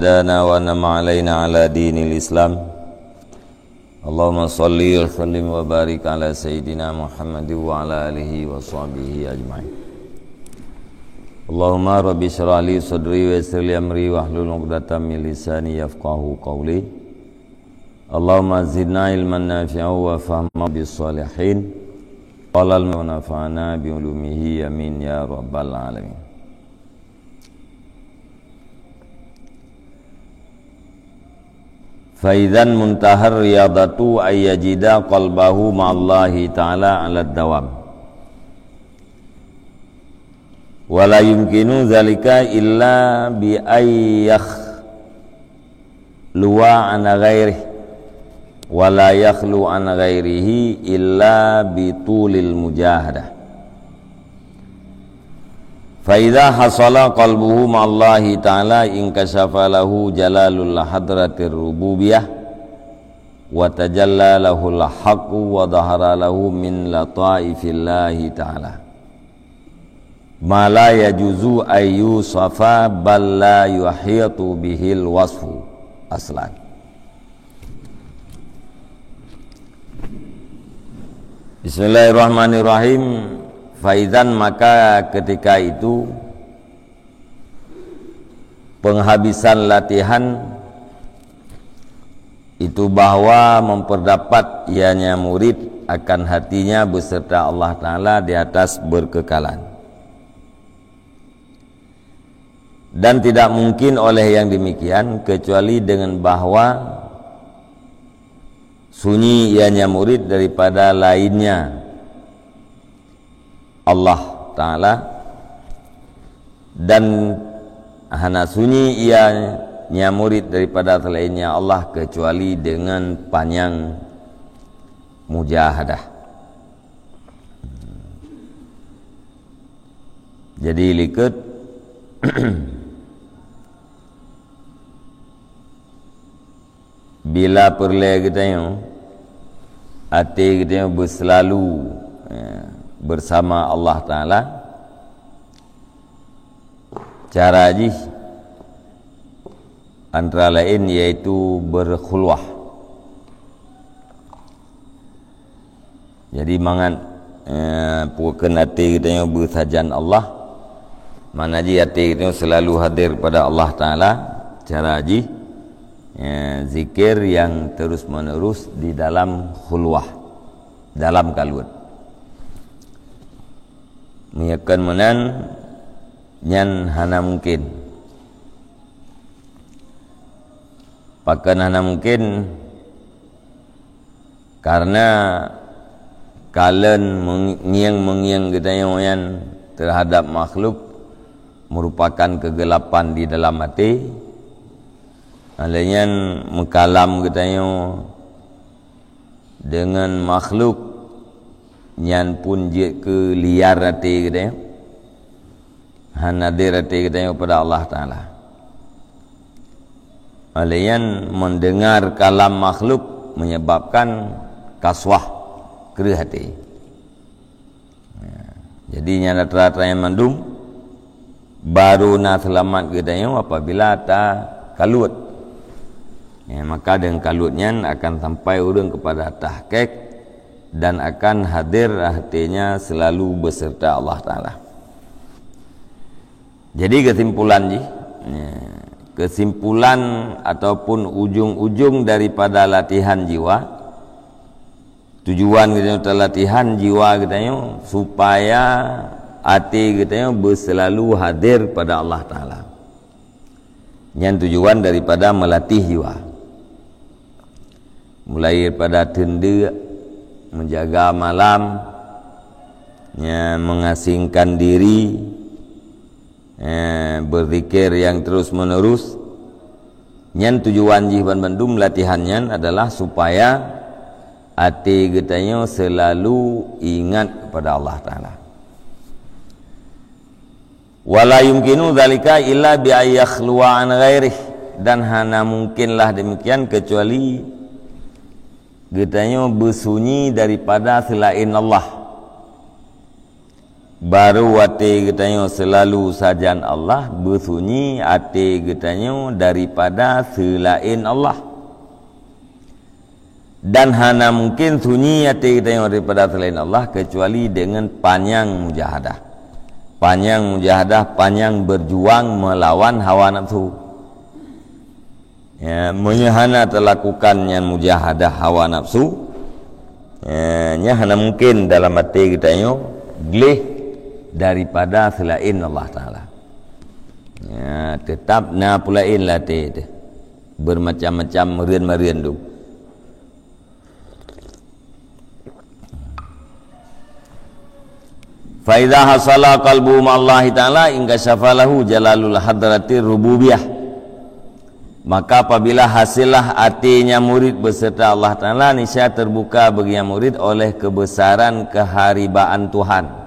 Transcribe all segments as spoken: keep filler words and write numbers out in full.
Dana wa nama alaina ala dinil Islam. Allahumma salli wa sallim wa barik ala sayyidina Muhammad wa ala alihi wa sahbihi ajma'in. Allahumma rabbi syrah li sadri wa yassir li amri wahlul 'uqdatam min lisani yafqahu qawli. Allahumma zidna ilman nafi'a wa fahma bis salihin. Qala al nafa'na bi ulumihi, amin ya rabbal alamin. Faizan muntahar riyadatu ayyajida qalbahu ma'allahi ta'ala ala dawam. Wa la yumkinu zalika illa bi ay yakhluwa an ghairih, wa la yakhlu an ghairihi illa bi tulil mujahadah. Fa idza hasala qalbuhu ma'allahi ta'ala inkasyafa lahu jalalul hadratir rububiyah wa tajalla lahul haqqu wa dhahara lahu min lataifillahi ta'ala ma la yajuzu ay yusafa bal la yuhitu bihil wasfu aslan. Bismillahirrahmanirrahim. Faizan, maka ketika itu penghabisan latihan itu bahwa memperdapat ianya murid akan hatinya beserta Allah Ta'ala di atas berkekalan. Dan tidak mungkin oleh yang demikian kecuali dengan bahwa sunyi ianya murid daripada lainnya Allah Ta'ala, dan hana sunyi ianya murid daripada selainnya Allah kecuali dengan panyang mujahadah. Jadi likot bila peureulée geutanyoe, até geutanyoe beuseulalu, eh, bersama Allah Ta'ala, cara jih antara lain yaitu berkhulwah. Jadi mangat, eh, peukeun até geutanyoe beusajan Allah, makna jih até geutanyoe selalu hadir pada Allah Ta'ala, cara jih, eh, zikir yang terus-menerus di dalam khulwah, dalam kaluet. Meunyoe kon meunan, nyan hana mungkin. Pakon hana mungkin? Karena kalon meungieng-meungieng geutanyoe nyan terhadap makhluk merupakan kegelapan di dalam até. Oleh nyan meukalam geutanyoe deungon makhluk nyan pun jeuet keu liar até geutanyoe. Hana hadir até geutanyoe pada Allah Ta'ala. Oleh nyan, mendengar kalam makhluk menyebabkan kaswah, kreueh até. Ya. Jadi, nyan atra-atra nyan mandum baru na seulamat geutanyoe apabila ta kaluet. Ya, maka deungon kaluet nyan akan sampai ureuëng kepada tahqiq dan akan hadir, artinya selalu beserta Allah Ta'ala. Jadi kesimpulan jih, ya, kesimpulan ataupun ujung-ujung daripada latihan jiwa, tujuan geutanyoe latihan jiwa geutanyoe supaya até geutanyoe beuselalu hadir pada Allah Ta'ala. Nyan tujuan daripada melatih jiwa. Mulai daripada teundeuk, menjaga malam, ya, mengasingkan diri, eh, berzikir yang terus-menerus. Nyan tujuan jih ban bandum latihan nyan adalah supaya até geutanyoe selalu ingat kepada Allah Ta'ala. Wala yumkinu dzalika illa bi ayyakhluwa an ghairih, dan hana mungkinlah demikian kecuali geutanyoe beusunyi daripada selain Allah. Baru até geutanyoe seulalu sajan Allah, beusunyi até geutanyoe daripada seulaén Allah. Dan hana mungken sunyi até geutanyoe daripada seulaén Allah keucuali deungon panyang mujahadah. Panyang mujahadah, panyang beujuang meulawan hawa nafsu. Ya, meunyoe hana teulakukan nyan mujahadah hawa nafsu, ya, nyan hana mungken dalam até geutanyoe gleh daripada seulaén Allah Taala. Ya, teutap na peulaén lam até teuh. Beureumacam-macam meureun-meureun tu. Fa idza hasala qalbuhu ma'allahi ta'ala inkasyafa lahu jalalul hadratir rububiyah. Maka apabila hasillah até nyang murid beserta Allah Taala, niscaya terbuka bagi nyang murid oleh kebesaran keharibaan Tuhan.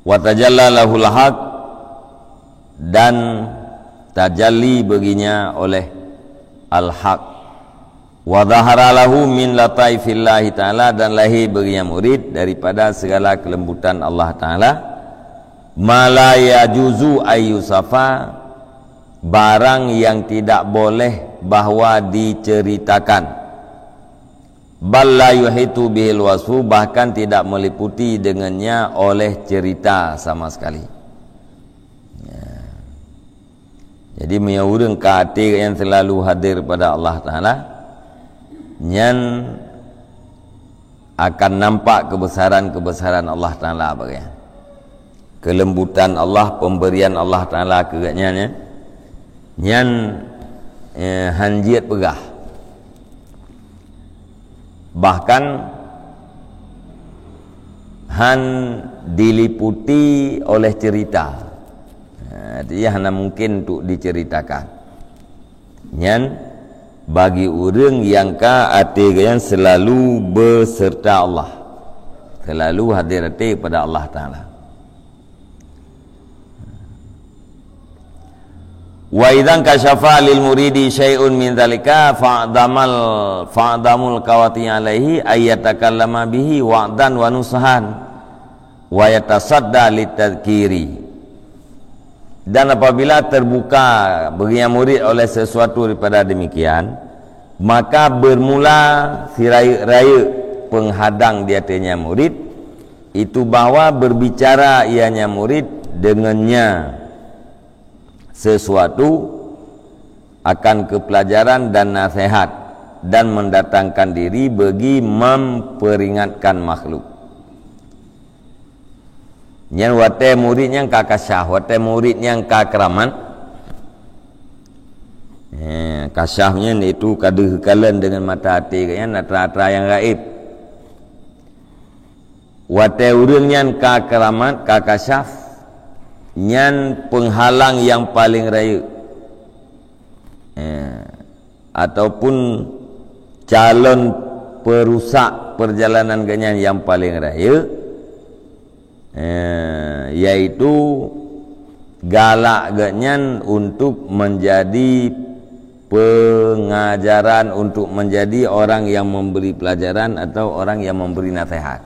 Wa tajalla lahul haq, dan tajalli baginya oleh al-haq. Wa zahara lahu min lataifillahi ta'ala, dan lahé baginya murid daripada segala kelembutan Allah Taala. Ma la yajuzu ayyusafa, barang yang tidak boleh bahwa diceritakan. Bal la yuhitu bihil wasfu, bahkan tidak meliputi dengannya oleh cerita sama sekali. Ya. Jadi, meunyoe ureuëng ka até nyang selalu hadir pada Allah Taala, nyan akan nampak kebesaran-kebesaran Allah Taala bagi nyan. Kelembutan Allah, pemberian Allah Taala keu geuhnyan, ya. Nyan, eh, han jeuet peugah. Bahkan han diliputi oleh cerita. Ha, dia hana mungkin untuk diceritakan. Nyan bagi ureuëng nyang ka até geuhnyan selalu beserta Allah, selalu hadir até pada Allah Taala. Wa idzan kasyafa lil muridi syai'un min dzalika fa'damal fa'damul qawati alaihi ayyatakallama bihi wa'dan wa nushan wa yatasadda litadzkiri. Dan apabila terbuka bagi nyang murid oleh sesuatu daripada demikian, maka bermula sirayeuk-rayeuk penghadang di ateueh nyang murid, itu bahwa berbicara ia nyang murid dengannya sesuatu akan keupelajaran dan nasihat dan mendatangkan diri bagi memperingatkan makhluk. Nyan watée murit nyang ka kasyaf, watée murit nyang ka keuramat. Eh, kasyaf nyan itu ka deuh kalon deungon mata até geuh nyan atra-atra nyang gaéb. Watée ureuëng nyan ka keuramat, ka kasyaf, nyan peunghalang nyang paleng rayeuk. Eh, ataupun calon peurusak peurjalanan geuhnyan nyang paleng rayeuk, eh, yaitu galak geuhnyan untuk menjadi pengajaran, untuk menjadi orang yang memberi pelajaran atau orang yang memberi nasihat.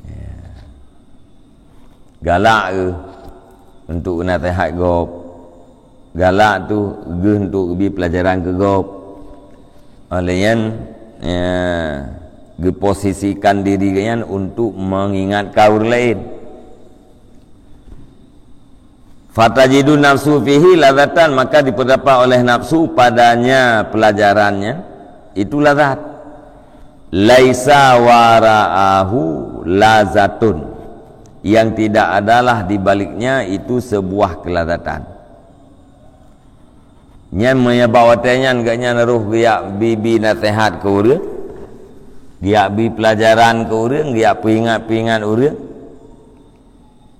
Ya. Galak geuh untuk nasihat gob. Galak tu geuh untuk geubri pelajaran keu gob. Oleh nyan, ya, geuposisikan diri geuhnyan untuk mengingatkan ureuëng laén. Fatajidu nafsu fihi ladzatan, maka diperdapat oleh nafsu padanya pelajarannya itu lazat. Laisa wara'ahu lazatun, yang tidak adalah di baliknya itu sebuah kelazatan. Nyan meunyoe bak watée nyan geuhnyan roh geujak bi-bi nasihat keu ureuëng, geujak bi pelajaran keu ureuëng, geujak peuingat-peuingat ureuëng.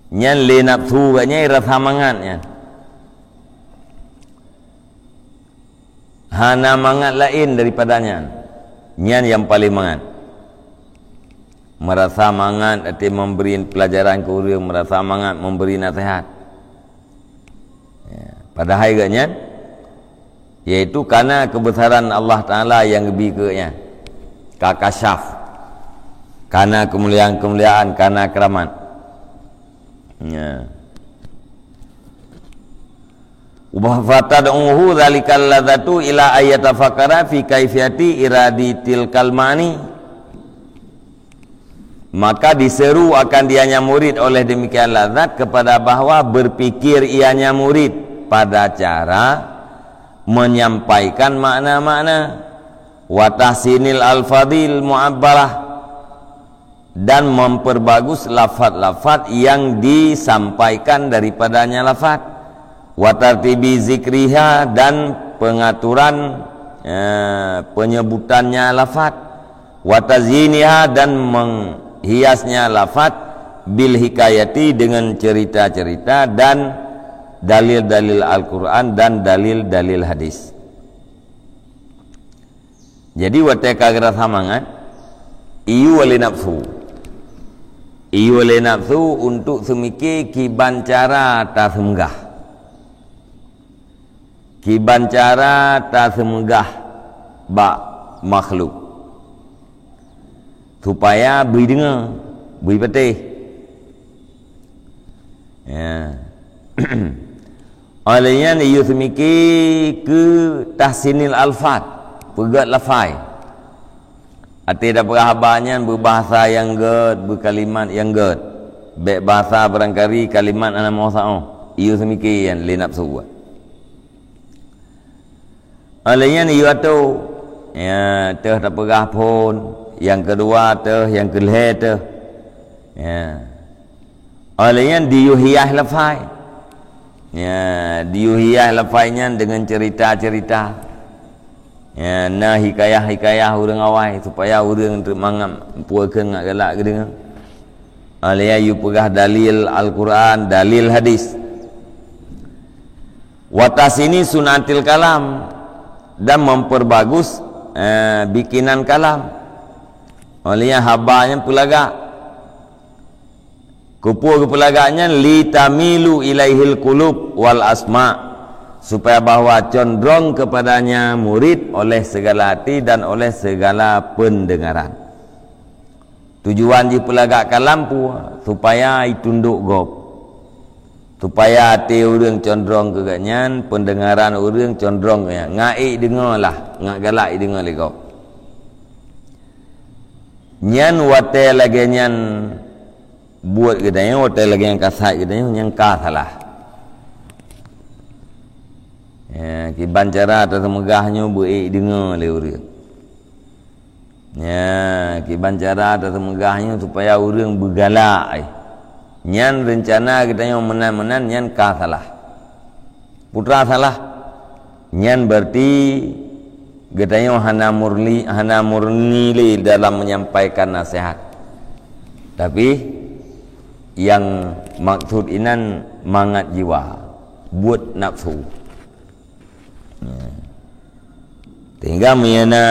Nyan lé nafsu geuhnyan rasa mangat nyan. Hana mangat laén daripada nyan. Nyan nyang paleng mangat. Merasa mangat até memberi pelajaran keu ureuëng, merasa mangat memberi nasihat. Ya, padahai geuhnyan, yaitu karena kebesaran Allah Taala nyang geubri keu geuhnyan. Ka kasyaf. Karena kemuliaan-kemuliaan, karena keramat. Ya. Wa fatad'uhu dzalikal ladzatu ila ayyatafakkara fi kaifiyati iradi tilkal ma'ani. Maka diseru akan dianya murid oleh demikian lazat kepada bahwa berpikir ianya murid pada cara menyampaikan makna-makna. Wa tahsinil alfadil mu'abbarah, dan memperbagus lafaz-lafaz yang disampaikan daripadanya lafaz. Wa tartibi zikriha, dan pengaturan, eh, penyebutannya lafaz. Wa tazyiniha, dan menghiasnya lafaz, bil hikayati, dengan cerita-cerita dan dalil-dalil Al-Quran dan dalil-dalil hadis. Jadi watée ka geurasa mangat, iyue lé nafsu. Iyue lé nafsu untuk seumike kiban cara taseumeugah. Kiban cara taseumeugah bak makhluk, supaya bri deungoe, bri patéh. Ya. Óh lheueh nyan iyue seumike keu tahsinil alfaz, peugét lafai. Até tapeugah haba nyan beubahasa nyang gét, beukalimat nyang gét. Bék bahasa barangkali kalimat hana meusaoh. Iyue seumike nyan lé nafsu. Óh lheueh nyan iyue atô. Ya, teuh tapeugah phon, nyang keudua teuh, nyang keulhée teuh. Ya. Óh lheueh nyan diyue hias lafai. Ya, diyue hias lafai nyan deungon cerita-cerita. Ya, na hikayah-hikayah ureuëng awai supaya ureuëng teuk mangat peue kheun ngat galak geudeungoe. Óh lheueh nyan iyue peugah dalil Al-Quran, dalil hadis. Wa tahsini sunatil kalam, dan memperbagus, eh, bikinan kalam. Óh lheueh nyan haba nyan peulagak. Keupeue geupeulagak nyan? Li tamilu ilaihil qulub wal asma, supaya bahwa condrong kepadanya murid oleh segala hati dan oleh segala pendengaran. Tujuan jih peulagak kalam peue? Supaya itundok gob. Supaya até ureuëng condrong keu gobnyan, pendengaran ureuëng condrong keu gobnyan. Ngat ék deungoe lah, ngat galak ék deungoe lé gob. Nyan watée lagée nyan buet geutanyoe, watée lagée nyan ka that geutanyoe, nyan ka salah. Ya, kiban cara taseumeugah nyoe beu ék deungoe lé ureuëng. Ya, kiban cara taseumeugah nyoe supaya ureuëng beugalak, eh. Nyan reuncana geutanyoe meunan-meunan, nyan ka salah. Putra salah. Nyan berarti geutanyoe hana murni, hana murni lé dalam menyampaikan nasihat. Tapi nyang maksud inan mangat jiwa, buet nafsu. Ya. Sehingga meunyoe na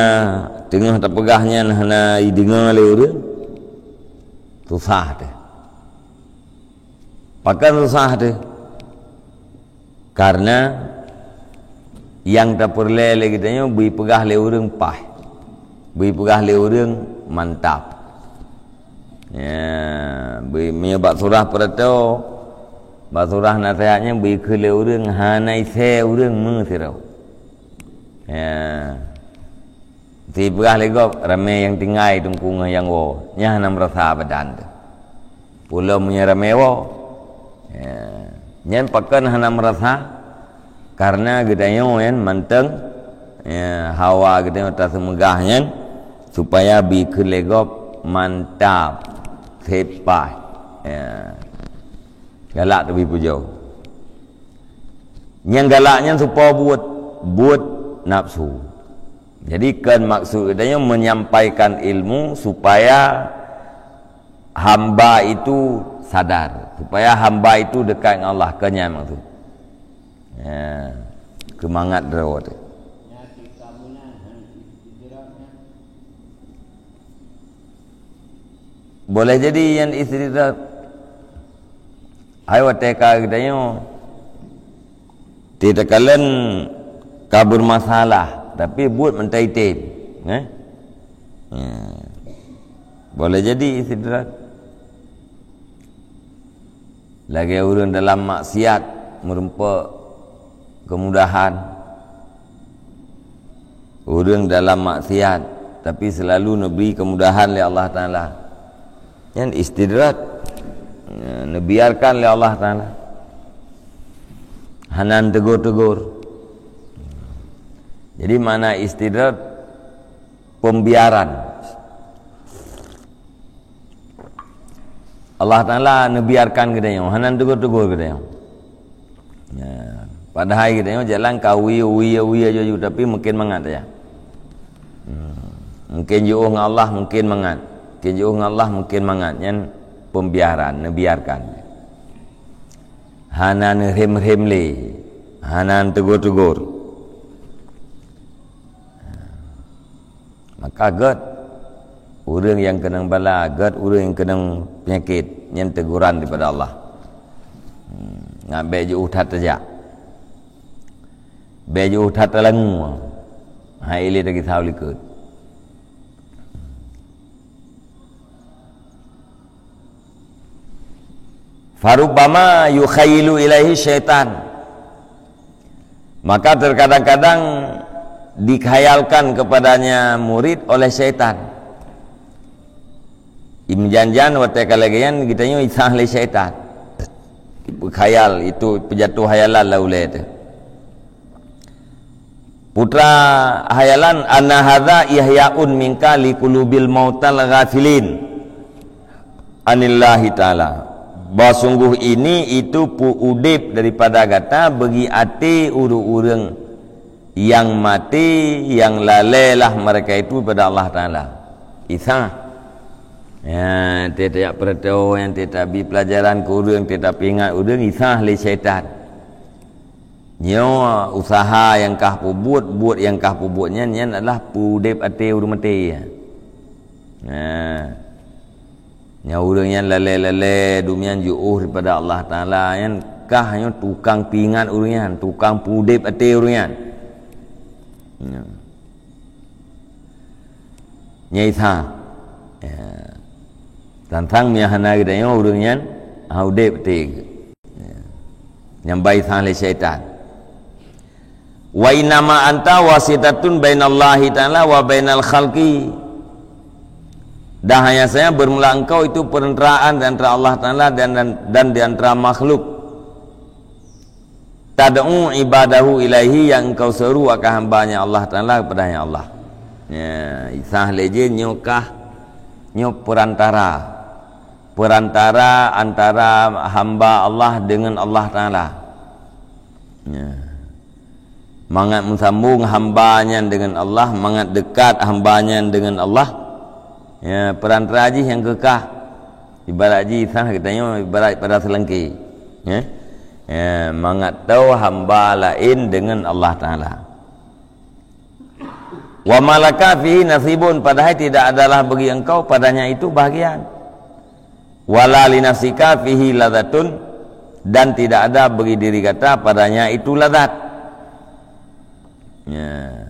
teungoh tapeugah nyan hana ideungoe lé ureuëng, susah teuh. Pakon susah teuh? Karena nyang tapeureulée lé geutanyoe beuipeugah lé ureuëng paih, beuipeugah lé ureuëng mantap. Ya, beu-, meunyoe bak surah peuratoe, bak surah naseuhat nyan beuikheun lé ureuëng hana isée ureuëng meusidroe. Ya. Sipeugah lé gob, ramé nyang tinggai teungku ngon nyang woe, nyan hana meurasa badan teuh. Peue lom meunyoe ramé woe. Ya. Nyan pakon hana meurasa? Karena geutanyoe nyan mantong, ya, hawa geutanyoe taseumeugah nyan supaya beuikheun lé gob mantap, sép paih. Ya. Galak teubi pujoe. Nyang galak nyan supaya buet, buet nafsu. Jadi, kan maksud geutanyoe menyampaikan ilmu supaya hamba itu sadar, supaya hamba itu dekat dengan Allah, kan nyan maksud. Ya, keumangat droe teuh. Boleh jadi nyan istidraj. Hai watée ka geutanyoe, teuh takalon ka bermasalah, tapi buet mantong item, eh? Ya. Boleh jadi istidraj. Lagée ureuëng dalam maksiat meurumpok kemudahan. Ureuëng dalam maksiat, tapi selalu neubri kemudahan lé Allah Taala. Nyan istidraj, neubiarkan lé Allah Taala. Hana tegur-tegur. Jadi, makna istidraj, pembiaran. Allah Taala neubiarkan geutanyoe, hana tegur-tegur geutanyoe. Ya, padahai geutanyoe jalan ka wie-wie-wie jaju, tapi mungkin mangat ya. Hmm. Mungkin jiôh ngon Allah, mungkin mangat. Mungkin jiôh ngon Allah, mungkin mangat. Nyan pembiaran, neubiarkan. Hana neurhem-rhem lé, hana tegur-tegur. Maka gét ureuëng nyang keunong bala, gét ureuëng nyang keunong peunyakét, nyan teguran daripada Allah. Hmm, ngat bék jiôh that tajak. Bék jiôh that talangu. Hai ilée tagisa u likot. Farubbama yukhayyalu ilaihi syaitan. Maka terkadang-kadang dikhayalkan kepadanya murid oleh syaitan. Imeujan-jan watée ka lagée nyan geutanyoe isah lé syaitan. Khayal, itu peujatuh hayalan lam ulée teuh. Putra hayalan, anna hadza ihyaun minka liqulubil mautal ghafilin anillahi ta'ala. Bahwa sungguh ini itu peu udeb daripada gata bagi até ureuëng-ureuëng nyang maté, nyang lalée lah mereka itu pada Allah Taala. Isa. Ya, tiep-tiep peureutoe nyang tiep-tiep bi pelajaran keu ureuëng, tiep-tiep peuingat ureuëng, isa lé syaitan. Nyoe usaha nyang kah peubuet, buet nyang kah peubuet nyan, nyan adalah peu udeb até ureuëng maté. Nah, nyang ureuëng nyan lalée-lalée dumian jiôh daripada Allah Taala, nyan kah nyoe tukang peuingat ureuëng nyan, tukang peu udeb até ureuëng nyan. Nyan. Nyan isa. Ya. Tantang meuhana geutanyoe ureuëng nyan ha udeb teuh. Ya. Nyang ba isa lé syaitan. Wa innama anta wasitatun bainallahi ta'ala wa bainal khalqi. Dan hanya saja bermula engkau itu perantaraan di antara Allah Taala dan, dan, dan di antara makhluk. Tad'u ibadahu ilaihi, yang engkau seru akan hambanya Allah Taala kepadanya Allah. Ya, isa lé jén nyoe kah, nyoe perantara. Perantara antara hamba Allah dengan Allah Taala. Ya. Mangat meusambong hamba nyan dengan Allah, mangat dekat hamba nyan dengan Allah. Ya, perantara jih nyang keu kah. Ibarat jih sah geutanyoe ibarat pada seulengke. Ya. Ya, mangat tau hamba laén dengan Allah Taala. Wa ma laka fihi nasibun, padahai tidak adalah bagi engkau padanya itu bahagian. Wala li nafsika fihi ladzatun, dan tidak ada bagi diri gata padanya itu lazat. Ya.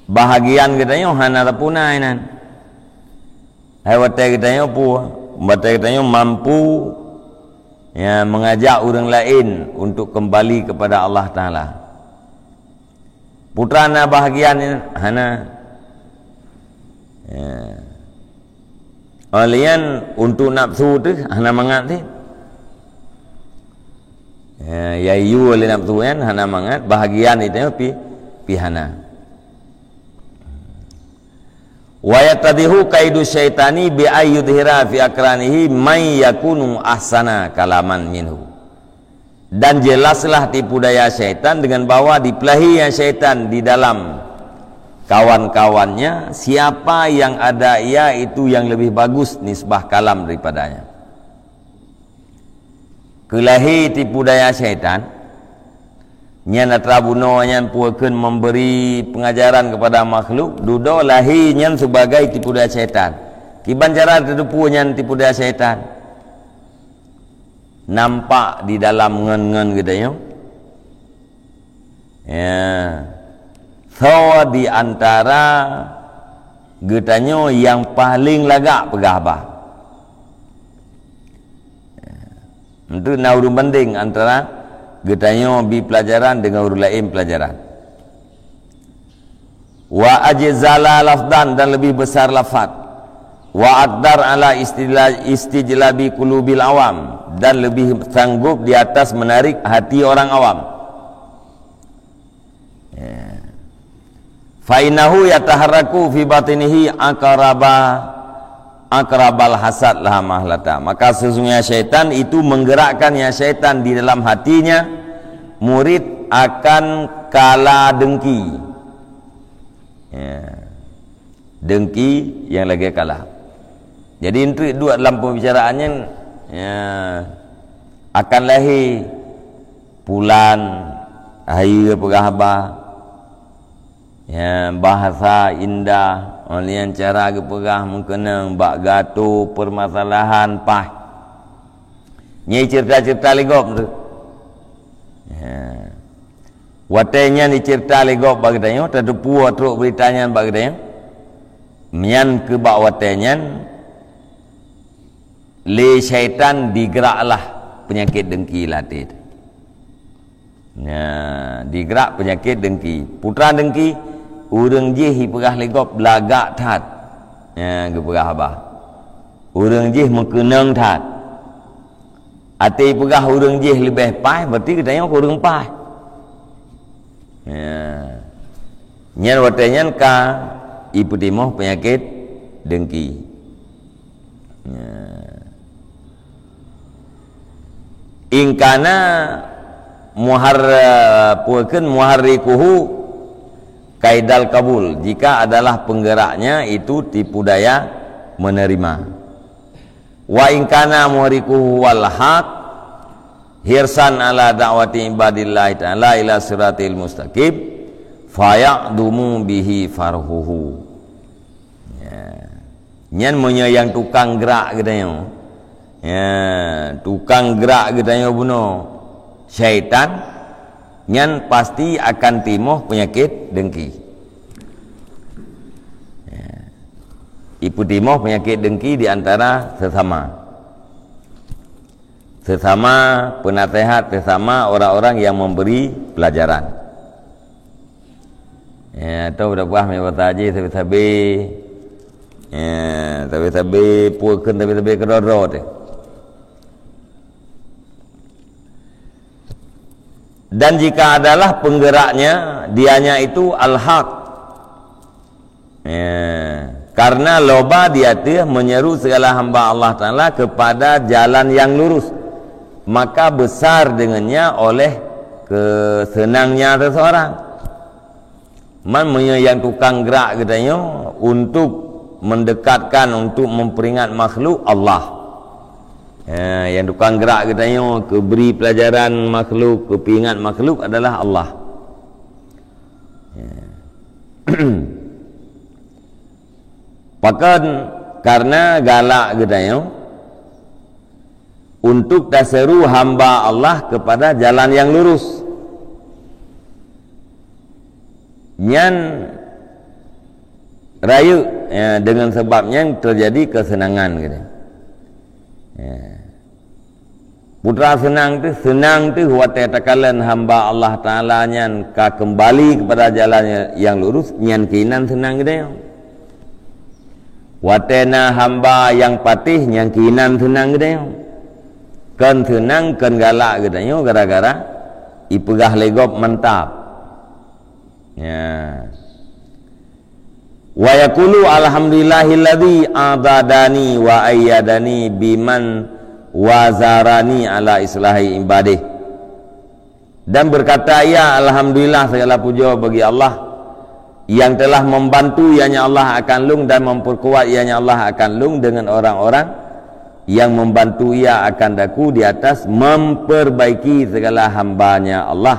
Bahagian geutanyoe hana tapuna inan. Hai watée geutanyoe pu, watée geutanyoe mampu, ya, mengajak ureuëng laén untuk kembali kepada Allah Taala. Putra na bahagian nyan? Hana. Ya. Óh lheueh nyan untuk nafsu teuh hana mangat teuh. Ya, ya yue lé nafsu nyan hana mangat, bahagian itu pi, pi hana. Wa yattadihu kaidu syaitani bi ayyudhira fi akranihi may yakunu ahsana kalaman minhu. Dan jelaslah tipu daya syaitan dengan bahwa dipeulahi syaitan di dalam kawan-kawannya, siapa yang ada ia itu yang lebih bagus nisbah kalam daripadanya. Keulahi tipu daya syaitan, nyan atra bunoe nyan peue kheun memberi pengajaran kepada makhluk, dudoe lahi nyan sebagai tipu daya syaitan. Kiban cara teuteupeue nyan tipu daya syaitan? Nampak di dalam ngon-ngon geutanyoe. Ya. Soe di antara Geutanyoe nyang paleng lagak peugah haba. Meunteuk na ureuëng bandeng antara geutanyoe bi peulajaran deungon ureuëng laén peulajaran. Wa ajzala lafdan, dan lebih besar lafad. Wa aqdar ala istila-, istijlabi qulubil awam, dan lebih sanggup di atas menarik hati orang awam. Ya. Fa innahu yataharraku fi batinihi aqraba, aqrabal hasad laha mahlata. Maka sesungguhnya syaitan itu menggerakkan ya syaitan di dalam hatinya murid akan kala dengki. Ya. Dengki yang lagi kala. Jadi, enteuk duek dalam pembicaraan nyan, ya, akan lahé pulan, hai peugah haba, ya, bahasa indah, ngon lian cara geupeugah meukeunong bak gato permasalahan paih. Nyan cerita-cerita lé gob tu. Ya. Watée nyan jiceurita lé gob bak geutanyoe, tateupeue trok beurita nyan bak geutanyoe. Nyan keu bak watée nyan lé syaitan digeurak lah peunyakét dengki lam até teuh. Nah, digeurak peunyakét dengki. Putra dengki, ureuëng jih jipeugah lé gob lagak that. Nah, geupeugah haba. Ureuëng jih meukeunong that. Até jipeugah ureuëng jih leubeh paih, berarti geutanyoe keu ureuëng paih. Ya. Nyan watée nyan ka jipeutimoh peunyakét dengki. Ya. In kana muhar-, peue kheun muharrikuhu kaidal kabul, jika adalah penggeraknya itu tipu daya menerima. Wa in kana muharrikuhu wal haq hirsan ala da'wati ibadillahi ta'ala ila siratil mustaqim, fayaqdumu bihi farhuhu. Ya. Nyan meunyoe nyang tukang geurak geutanyoe. Ya, tukang geurak geutanyoe bunoe syaitan, nyan pasti akan timoh peunyakét dengki. Ya. Jipeutimoh peunyakét dengki di antara sesama. Sesama penasehat, sesama orang-orang yang memberi pelajaran. Ya, tu dah puas meubaca ji sabe-sabe. Ya, sabe-sabe, peue kheun sabe-sabe keudroe-droe teuh. Dan jika adalah penggeraknya, dianya itu al-haq. Ya, karena loba di ateueh menyeru segala hamba Allah Ta'ala kepada jalan yang lurus, maka besar dengannya oleh kesenangnya seseorang. Man meunyoe nyang tukang geurak geutanyoe untuk mendekatkan, untuk memperingat makhluk, Allah. Ya, nyang tukang geurak geutanyoe, keubri pelajaran makhluk, keupeuingat makhluk adalah Allah. Ya. Pakon? Karena galak geutanyoe untuk taseru hamba Allah kepada jalan yang lurus. Nyan rayeuk, ya, dengan sebab nyan terjadi kesenangan gitu. Ya. Putra seunang teuh, seunang teuh watée takalon hamba Allah Ta'ala nyan ka keumbali keupada jalan nyang lurus, nyan keunan seunang geutanyoe. Watée na hamba nyang patéh, nyan keunan seunang geutanyoe. Kon seunang, kon galak geutanyoe gara-gara jipeugah lé gob mantap. Ya. Wa yaqulu, "Alhamdulillahilladzi a'dadani wa ayyadani biman wazarani ala islahi ibadih." Dan berkata ia, "Alhamdulillah, segala puja bagi Allah yang telah membantu ianya Allah akan lôn dan memperkuat ianya Allah akan lôn dengan orang-orang yang membantu ia akan daku di atas memperbaiki segala hamba-Nya Allah,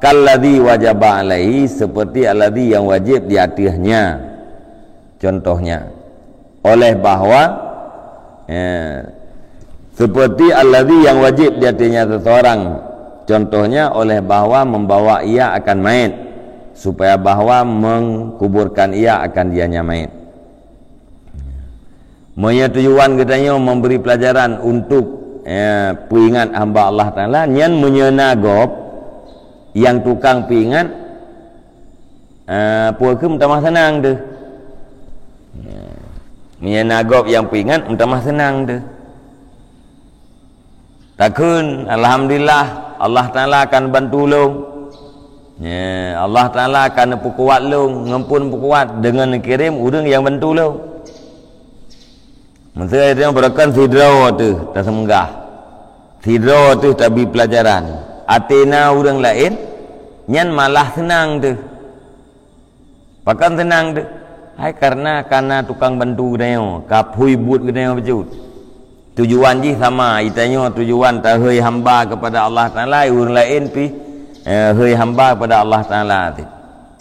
kalladzi wajaba alaihi, seperti alladzi yang wajib di atasnya." Contohnya, oleh bahwa, ya, seperti alladzi yang wajib di atasnya seseorang, contohnya oleh bahwa membawa ia akan mait, supaya bahwa mengkuburkan ia akan dianya mait. Meunyoe tujuan geutanyoe memberi pelajaran untuk, eh, peuingat hamba Allah Taala, nyan meunyoe na gob nyang tukang peuingat, eh, peue kheueh meutamah seunang teuh. Ya. Meunyoe na gob nyang peuingat, meutamah seunang teuh. Takheun, alhamdulillah, Allah Taala akan bantu lôn. Ya, Allah Taala akan peukuat lôn, ngon peue peukuat deungon kirém ureuëng nyang bantu lôn. Meusé teuh beureukan sidroe teuh taseumeudah. Sidroe teuh tabi pelajaran. Até na ureuëng laén, nyan malah seunang teuh. Pakon seunang teuh? Hai, karena ka na tukang bantu geutanyoe, ka phui buet geutanyoe bacut. Tujuan jih sama, geutanyoe tujuan tahôi hamba kepada Allah Taala, ureuëng laén pih, eh, hôi hamba kepada Allah Taala teuh.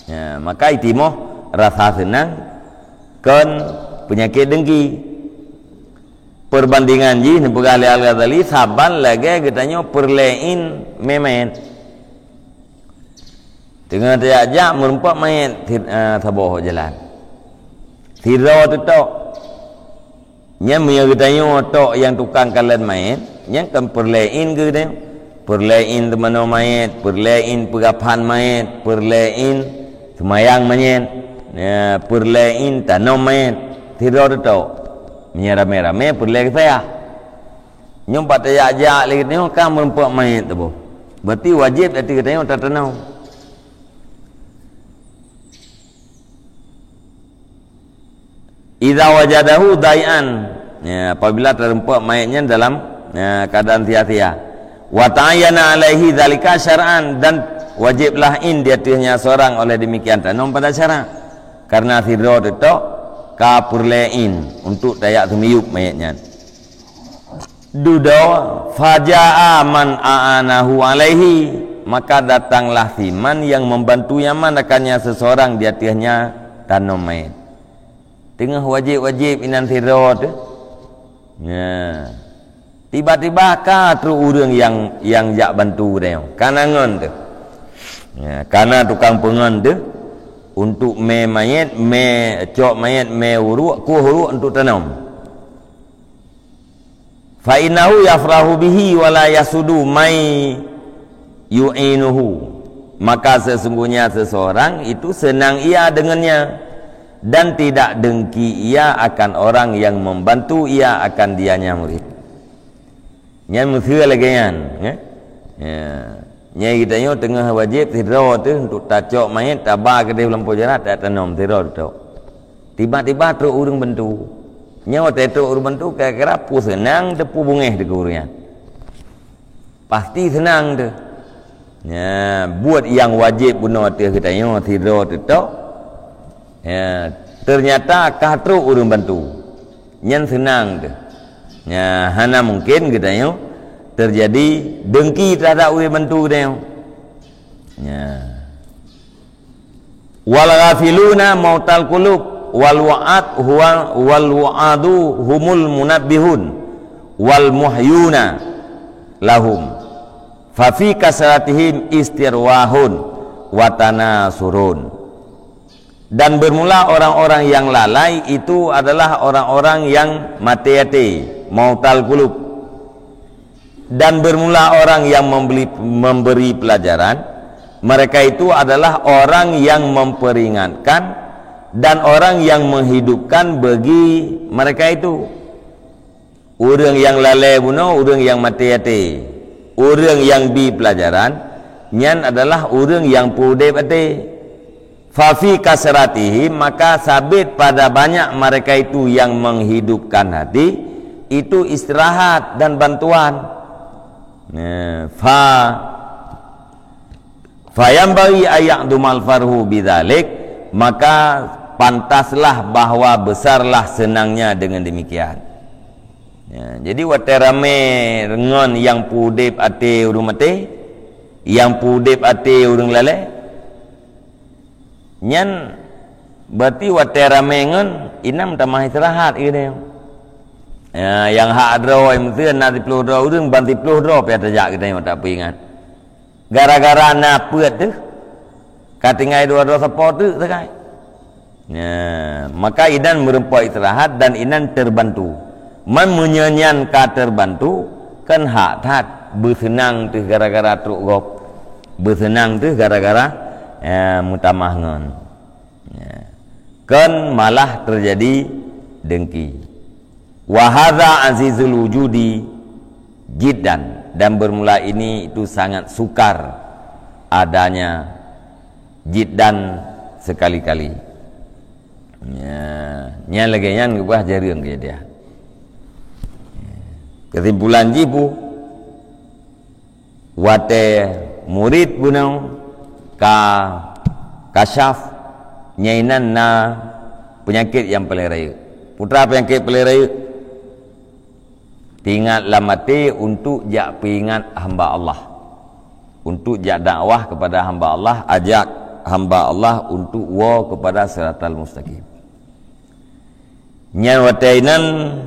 Ya, maka itimoh rasa seunang kon peunyakét dengki. Perbandingan jih neupeugah lé Al-Ghazali saban lagée geutanyoe peureulée in mé manyét. Teungoh tajak-jak meurumpok manyét si-, eh, saboh jalan. Sidroe teuh tok. Nyan meunyoe geutanyoe tok nyang tukang kalon manyét, nyan kan peureulée in keu geutanyoe. Peureulée in teumanoe manyét, peureulée in peugaphan manyét, peureulée in seumayang manyét, ya, peureulée in tanom manyét. Sidroe teuh tok. Meunyoe ramé-ramé peureulée geusayah. Nyoe bak tajak-jak lé geutanyoe ka meurumpok manyét teuh boh. Berarti wajéb ateueh geutanyoe tatanom. Idza wajadahu dai'an. Ya, apabila tarumpok manyét nyan dalam, ya, keadaan sia-sia. Wa ta'ayyana alaihi dzalika syar'an, dan wajiblah in di ateuehnya seorang oleh demikian tanom pada syarak. Karena sidroe teuh tok ka peureulée in untuk tajak seumiyueb manyét nyan. Dudoe, faja'a man a'anahu alaihi, maka datanglah si man yang membantu nyan man akannya seseorang di ateuehnya tanom manyét. Teungoh wajéb-wajéb inan sidroe teuh. Ya. Tiba-tiba ka trok ureuëng nyang, nyang jak bantu geutanyoe. Ka na ngon teuh. Ya, ka na tukang peungon teuh untuk mé manyét, mé cok manyét, mé uruek, kueh uruek untuk tanom. Fa innahu yafrahu bihi wa la yasudu may yu'inuhu. Maka sesungguhnya seseorang itu senang ia dengannya dan tidak dengki ia akan orang yang membantu ia akan dianya murid. Nyan meuseu lagée nyan, ya. Ya. Nyan geutanyoe teungoh wajéb sidroe teuh untuk tacok manyét, taba keudeh lampôh jarak, tak tanom sidroe teuh. Tiba-tiba trok ureuëng bantu. Nyoe watée trok ureuëng bantu, kira-kira peue seunang teuh peue beungéh teuh keu ureuëng nyan. Pasti seunang teuh. Nya, buet nyang wajéb bunoe ateueh geutanyoe sidroe teuh tok. Ya, ternyata ka trok ureuëng bantu. Nyan seunang teuh. Nya, hana mungken geutanyoe teujadi dengki teuhadap ureuëng bantu geutanyoe. Nya. Wal ghafiluna mautal qulub, wal wa'ad huwa, wal wa'adu humul munabbihun, wal muhyuna lahum. Fa fi kasratihim istirwahun wa tanasurun. Dan bermula orang-orang yang lalai itu adalah orang-orang yang maté até, mautal qulub. Dan bermula orang yang membeli, memberi pelajaran, mereka itu adalah orang yang memperingatkan dan orang yang menghidupkan bagi mereka itu. Ureuëng nyang lalée bunoe, ureuëng nyang maté até. Ureuëng nyang bi pelajaran, nyan adalah ureuëng nyang peudeb até. Fa fi kasratihim, maka sabit pada banyak mereka itu yang menghidupkan hati, itu istirahat dan bantuan. Nah, fa, fa yanbaghi an ya'zumal farhu bidzalik, maka pantaslah bahwa besarlah senangnya dengan demikian. Ya, jadi watée ramé ngon nyang peudeb até ureuëng maté, nyang peudeb até ureuëng lalée, nyan berarti watée ramé ngon inong tamah istirahat geutanyoe. Ya, nyang hak droe meuteun na siplôh droe ureuëng, ban siplôh droe pih tajak geutanyoe tak peuingat. Gara-gara na peuet teuh, ka tinggai dua droe sapo teuk sagai. Nah, maka inan meureumpok istirahat dan inan terbantu. Man meunyoe nyan ka terbantu, kan hak that beuseunang teuh gara-gara trok gob. Beuseunang teuh gara-gara, eh, meutamah ngon. Ya. Kan malah terjadi dengki. Wa hadza azizul wujudi jiddan, dan bermula ini itu sangat sukar adanya jiddan sekali-kali. Ya, nyan lagèe nyan keubah jareueng kejadian. Kesimpulan jih pu, watèe murit bunoe ka kasyaf, nyan inan na peunyakét nyang paleng rayeuk. Peue peunyakét paleng rayeuk? Teuingat lam até untuk jak peuingat hamba Allah. Untuk jak dakwah kepada hamba Allah, ajak hamba Allah untuk woe kepada siratal mustaqim. Nyan watèe inan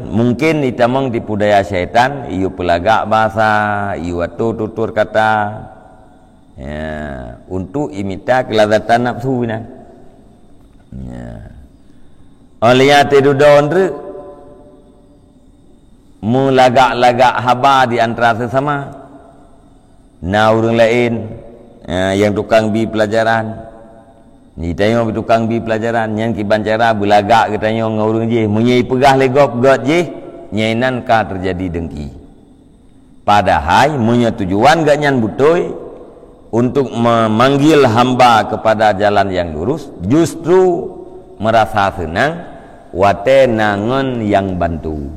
mungken itamong tipu daya syaitan, iyue peulagak bahasa, iyue atoe tutur kata, ya, untuk imita keulazatan nafsu inan. Ya. Óh lheueh nyan teududoe treuk meulagak-lagak haba di antara sesama. Na ureueng laén, eh, nyang tukang bi peulajaran. Geutanyoe tukang bi peulajaran, nyan kiban cara beulagak geutanyoe ngon ureueng jih. Meunyoe ipeugah lé gob gét jih, nyan inan ka teujadi dengki. Padahai meunyoe tujuan geuhnyan beutôi untuk memanggil hamba kepada jalan yang lurus, justru merasa senang watèe na ngon nyang bantu.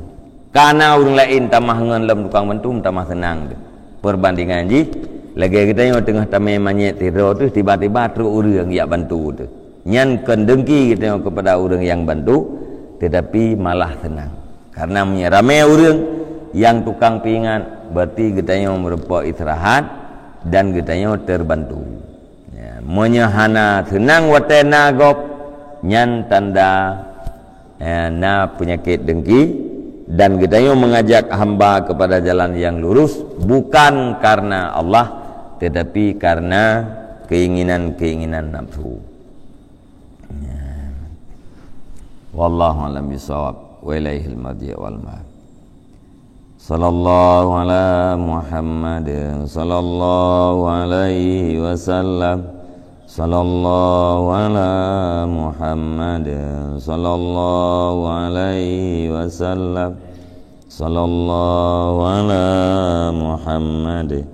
Ka na ureueng laén tamah ngon lom tukang bantu, tamah seunang teuh. Perbandingan jih, lagèe geutanyoe teungoh tamè manyét sidroe teuh, tiba-tiba trok ureueng jak bantu teuh. Nyan kon dengki geutanyoe kepada ureueng nyang bantu, tetapi malah seunang. Karena meunyoe ramè ureueng nyang tukang peuingat, berarti geutanyoe meurumpok istirahat dan geutanyoe terbantu. Ya, meunyoe hana seunang watèe na gob, nyan tanda, ya, na peunyakét dengki, dan geutanyoe mengajak hamba kepada jalan yang lurus bukan karena Allah, tetapi karena keinginan-keinginan nafsu. Ya. Wallahu a'lam bishawab. Wa ilaihil marji' wal ma'ab. Sallallahu ala Muhammad, sallallahu alaihi wasallam. Sallallahu ala Muhammad, sallallahu alaihi wasallam. Sallallahu ala Muhammad.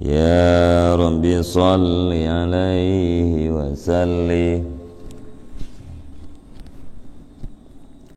Ya Rabbi, salli alaihi wa sallim.